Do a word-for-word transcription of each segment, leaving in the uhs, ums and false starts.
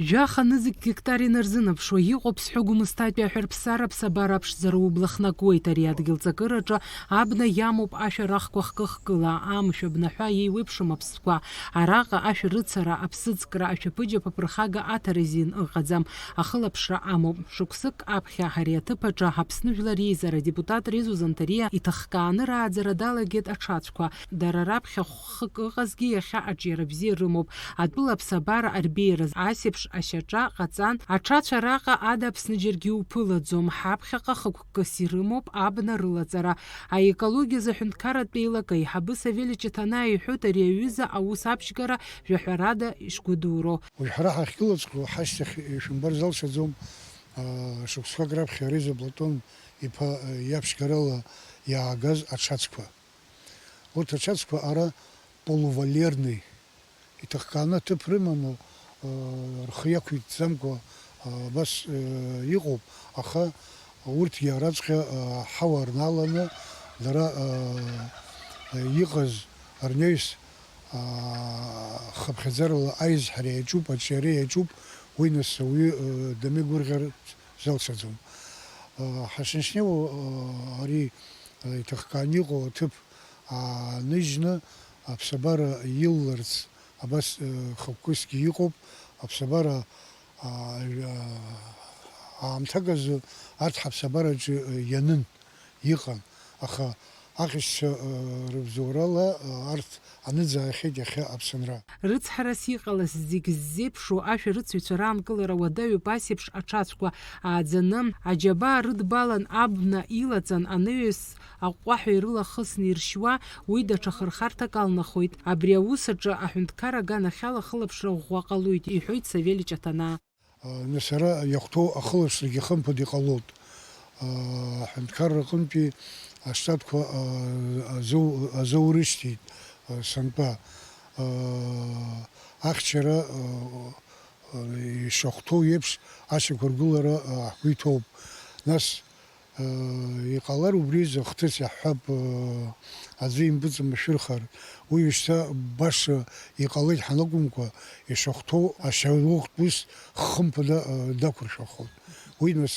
Жәаха нызқь гектар инарзынаԥшуа иҟоуп Сҳәыгәмысҭатәи аҳәарԥсара аԥсабара аԥшӡара убла хнакуеит. Ари адгьыл ҵакыраҿы абна иамоуп ашәарахқәа хкы-хкыла, амшә абнаҳәа еиуеиԥшым аԥстәқәа. Араҟа ашәарыцара, аԥсыӡкра, ашәаԥыџьаԥ аԥырхага аҭара азин ыҟаӡам. Ахылаԥшра амоуп. Шықәсык аԥхьа ари аҭыԥ аҿы Аԥсны Жәлар Реизара адепутат Резо Занҭариа иҭыхкааны рааӡара далагеит аҽацәқәа. Дара раԥхьа хәхык ыҟазгьы иахьа аҿиара бзиа рымоуп. Атәыла аԥсабара арбеиараз асеиԥш ашьаҿа ҟаҵан, аҽацәа раҟа ада Аԥсны џьаргьы уԥылаӡом. Ҳаԥхьаҟа хықәкыс ирымоуп абна рылаҵара. Аекологиазы аҳәынҭқарратә еилак аиҳабы Савелий Ҷаҭанаа иҳәоит ари аҩыза аус аԥшьгара жәаҳәарада ишгәыдуроу. Уажә ҳара ҳахьгылаҵәҟьоу ҳашьҭахь ишәымбар залшаӡом, аа, шықәсқәак раԥхьа Резо Платон иԥа, э, иаԥшьгарала иаагаз аҽацқәа. Урҭ аҽацқәа ара полувалерный, иҭыхкааны аҭыԥ рыманы, э, рхы иақәиҭӡамкәа, э, абас, э, иҟоуп, аха урҭгьы араҵәҟьа, э, ҳауа рналаны, дара, э, э, иҟаз рнаҩс, э, хыԥхьаӡарала аизҳара иаҿуп, аҿиара иаҿуп, уи нас ауаҩы, э, дамеигәырӷьар залшаӡом. Э, ҳашнеи-шнеиуа, э, ари, э, иҭыхкааны иҟоу аҭыԥ ааныжьны аԥсабара илаларц абас, э, хықәкысгьы иҟоуп. Аԥсабара, аа, аамҭак азы арҭ ҳаԥсабараҿы, э, ианын, иҟан, аха аҟьашьцәа, э, рыбзоурала, э, арҭ аныӡаахьеит иахьа Аԥсынра. Рыцҳарас иҟалаз зегь ззеиԥшу ашәарыцаҩцәа раанкылара уадаҩуп асеиԥш аҽацәқәа ааӡаны, аџьабаа рыдбалан абна илаҵан, анаҩс аҟәҟәаҳәа ирылахысны иршьуа, уи даҽа хырхарҭак алнахуеит. Абри аус аҿы аҳәынҭқар аганахьала ахылаԥшра ӷәӷәа ҟалоит, иҳәоит Савелий Ҷаҭанаа. Нас ара иахәҭоу ахылаԥшрагьы хымԥада иҟалоит. Аҳәынҭқарра аҟынтәи аштатқәа азоу-, азоурышьҭит сынтәа. Ахьчара ишахәҭоу еиԥш ашьақәыргылара ҳгәы иҭоуп. Нас Иҟалар убри изы ахҭыс иаҳҳәап, аӡәы импыҵамшәырхар. Уи шьҭа баша иҟалеит ҳанакәымкәа, ишахәҭоу ашьаухтә ус хымԥада дақәыршәахоит. Уи нас,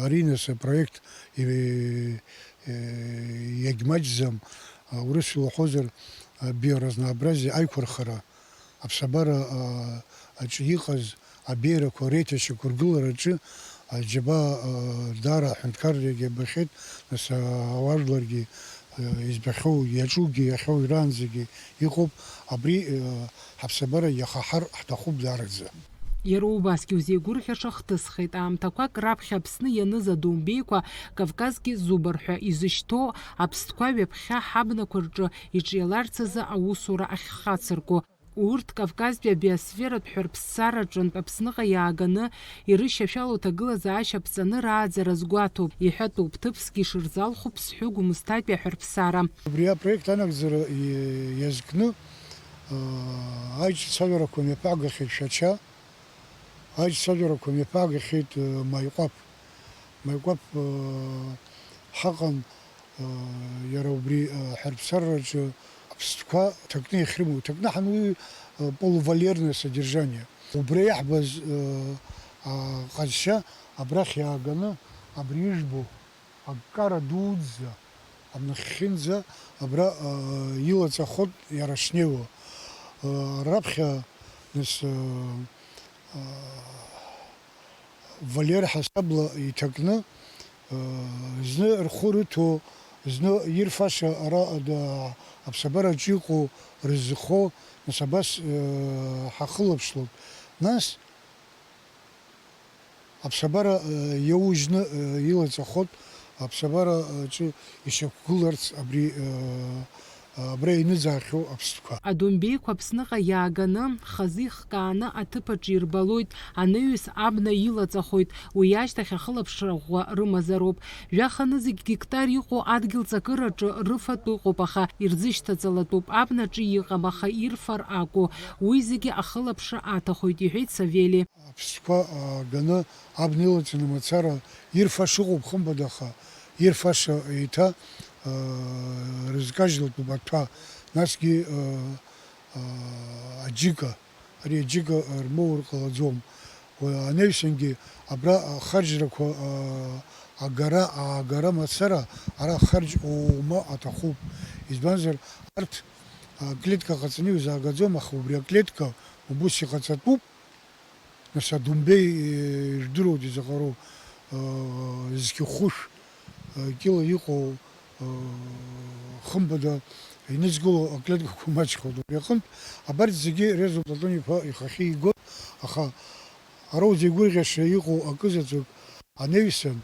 ари нас апроект иагьмаҷӡам, урысшәала уҳәозар, биоразнообразие аиқәырхара. Аԥсабара, а, аҿы иҟаз абеиарақәа реиҭашьақәыргылараҿы аџьабаа, а, даара аҳәынҭқаррагьы абахьеит, нас, а, ауаажәларгьы, а, избахьоу, иаҿугьы, иахьоу раанӡагьы иҟоуп. Абри, а, ҳаԥсабара иахаҳар ҳҭахуп даараӡа. Иара убасгьы узеигәырӷьаша хҭысхеит. Аамҭақәак раԥхьа Аԥсны ианыз адомбеиқәа Кавказгьы зубар ҳәа изышьҭоу аԥстәқәа ҩаԥхьа ҳабнақәа рҿы иҿиаларц азы аусура ахьхацырку. Урҭ Кавказтәи абиосфератә ҳәарԥсараҿынтә Аԥсныҟа иааганы ирышьашәало ҭагылазаашьа ԥҵаны рааӡара азгәаҭоуп, иҳәатәуп, ҭыԥсгьы ишырзалху Ԥсҳәы Гәымсҭатәи аҳәарԥсара. Убри апроект анагӡара иазкны, аа, аиҿцәажәарақәа мҩаԥаагахьеит Шәача, аиҿцәажәарақәа мҩаԥаагахьеит, э, Маиҟәаԥ. Маиҟәаԥ, э, ҳаҟан, э, иара убри, э, ҳарԥсараҿы аԥстәқәа ҭакны иахьрымоу, ҭакны ҳануи, э, полувалерное содержание. Убра иаҳбаз, э, аҟазшьа абрахь иааганы абри ижәбо аккара дуӡӡа, абнахьхьынӡа абра, э, илаҵахот иара шнеиуа. Э, раԥхьа, нас, э, Валер ҳасабла иҭакны, зны рхәы рыҭо, зны ирфаша ара ада-, аԥсабараҿы иҟоу рызхо, нас абас, ҳахылаԥшлоит. Нас аԥсабара иаужьны илаҵахот, аԥсабараҿы ишьақәгыларц абри, абра иныӡаахьоу аԥстәқәа. Адомбеиқәа Аԥсныҟа иааганы, хазы ихкааны аҭыԥ аҿы ирбалоит, анаҩс абна илаҵахоит, уи ашьҭахь ахылаԥшра ӷәӷәа рымазароуп. Жәаха нызқь гектар иҟоу адгьыл ҵакыраҿы рыфатә ыҟоуп, аха ирзышьҭаҵалатәуп, абнаҿы иҟам, аха ирфар акәу, уи зегьы ахылаԥшра аҭахоит, иҳәеит Савели. Аԥстәқәа, а, ганы абна илаҵаны мацара ирфаша ыҟоуп, хымԥада, аха ирфаша еиҭа, а, рызкажьлатәуп аҭәа, насгьы, а, а, аџьыка, Ари аџьыка рмоур ҟалаӡом. Уи анаҩсангьы абра ахарџьрақәа, аа, агара, аагара мацара, ара ахарџь оума аҭахуп. Избанзар, арҭ аклетка ҟаҵаны иузаагаӡом, аха убри аклетка убыс иҟаҵатәуп. Нас адомбеи, э, ижәдыруеит изаҟароу, аа, зқьы хәышә, э, кьыла иҟоу, э, хымԥада инызкыло аклеткақәа маҷхоит. Убри аҟынтә абарҭ зегьы Резо Платон-иԥа ихахьы игоит, аха ара узеигәырӷьаша иҟоу акы заҵәык анаҩсан,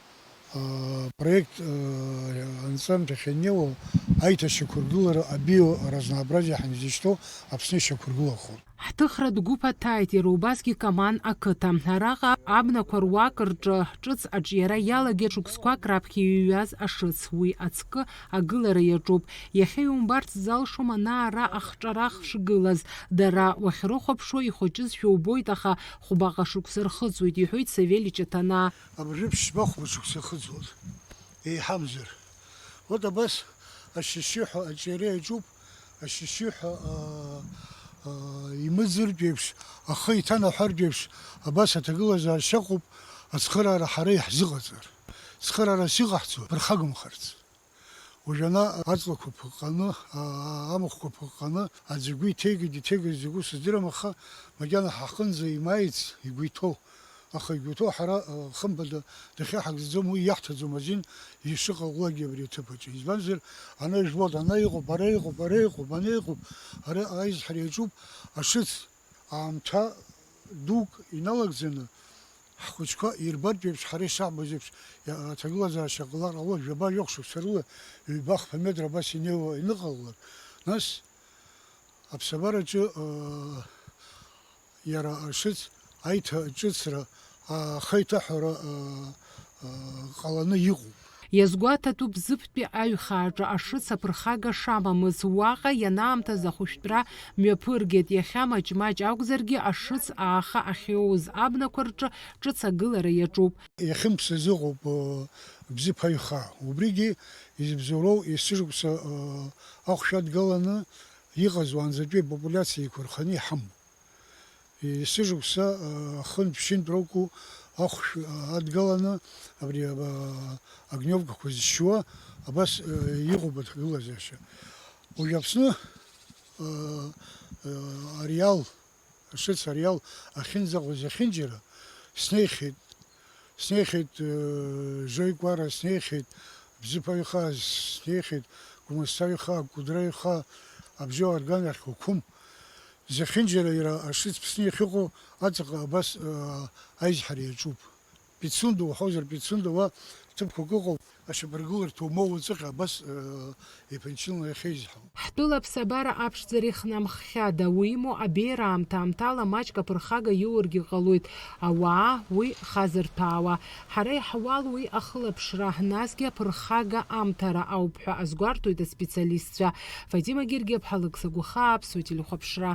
аа, проект, аа, анҵамҭахь ианнеиуа, аиҭашьақәыргылара абиоразнообразие ҳәа изышьҭоу Аԥсны ишьақәыргылахоит. Ҳҭыхратә гәыԥ аҭааит иара убасгьы Каман ақыҭа. Араҟа абнақәа руак рҿы ҿыц аҿиара иалагеит шықәсқәак раԥхьа иҩуаз ашыц. Уи ацкы агылара иаҿуп. Иахьа иумбарц залшом ана-ара ахҿара ахшгылаз. Дара уахьрыхәаԥшуа ихәыҷызшәа убоит, аха хәбаҟа шықәса рхыҵуеит, иҳәоит Савелич Аҭанаа. Абыржәы ԥшьба хәба шықәса ихыҵуеит, еиҳамзар. Вот абас ашьшьыҳәа аҿиара иаҿуп, ашьшьыҳәа, аа, аа, имыӡыртә еиԥш, ахы иҭанаҳәартә еиԥш, абас аҭагылазаашьа ыҟоуп, ацхыраара ҳара иаҳзыҟаҵар. Цхыраарас иҟаҳҵо ԥырхагамхарц. Уажәана аҵлақәа ԥыҟҟаны, аа, амахәқәа ԥыҟҟаны, аӡә игәы иҭеигеит, иҭеигеит, закәу сыздырам, аха макьана ҳаҟынӡа имааиц игәы иҭоу. Аха игәы иҭоу ҳара, а, хымԥада дахьаҳагӡаӡом, уи иаҳҭаӡом азин ишыҟалалакгьы абри аҭыԥ аҿы. Избанзар, ана ижәбоит, ана иҟоуп, ара иҟоуп, ара иҟоуп, ана иҟоуп, ара аизҳара иаҿуп, ашыц аамҭа дук иналагӡаны, ҳхәыҷқәа ирбартә еиԥш, ҳара ишаҳбоз еиԥш, иа-, аҭагылазаашьа ҟалар ҟалон, жәаба-жәохә шықәса рыла ҩба-хԥа метр абас инеиуа ианыҟалалак, нас аԥсабараҿы, а, иара ашыц аиҭаҿыцра, ахы аиҭаҳәара, а, а, ҟаланы иҟоуп. Иазгәаҭатәуп Бзыԥтәи аҩхааҿы ашыц аԥырхага шамамыз. Уаҟа ианаамҭаз ахәышәтәра мҩаԥыргеит. Иахьа маҷ-маҷ акәзаргьы, ашыц ааха ахьоуз абнақәа рҿы ҿыц агылара иаҿуп. Иахьымԥсыз ыҟоуп, а, Бзыԥ аҩхаа. Убригьы избзоуроу есышықәса, а, ахәшә адгаланы иҟаз уаанӡатәи апопуляциа еиқәырханы иҳамоуп. Есышықәса, а, хынтә-ԥшьынтә ракәу ахәшә, а, адгаланы абри, а, огневкақәа зшьуа абас, а, иҟоуп аҭагылазаашьа. Уажә Аԥсны, а, а, ариал, ашыц ариал ахьынӡаҟоу зехьынџьара снеихьеит. Снеихьеит, э, Жеикәара, снеихьеит Бзыԥаҩхаа, снеихьеит Гәмысҭаҩхаа, Кәыдраҩхаа, Абжьы Арган ахь Қәақәым. Зехьынџьара иара ашыц Аԥсны иахьыҟоу аҵаҟа абас, э, аизҳара иаҿуп. Пицунда уҳәозар, Пицунда уа ҭыԥқәак ыҟоуп, ашьапаргыларҭа умоуа аҵыхәа абас, э, иԥынчылны иахьеизҳауа. Ҳтәыла аԥсабара аԥшӡара ихнамххьада, уимоу абеиара аамҭа-аамҭала маҷк аԥырхага иоургьы ҟалоит, ауаа уи хазырҭәаауа. Ҳара иаҳуал уи ахылаԥшра, насгьы аԥырхага амҭара ауп ҳәа азгәарҭоит аспециалистцәа. Фатима Гергиаԥҳа, Алықьса Гәахаа, Аԥсуа телехәаԥшра.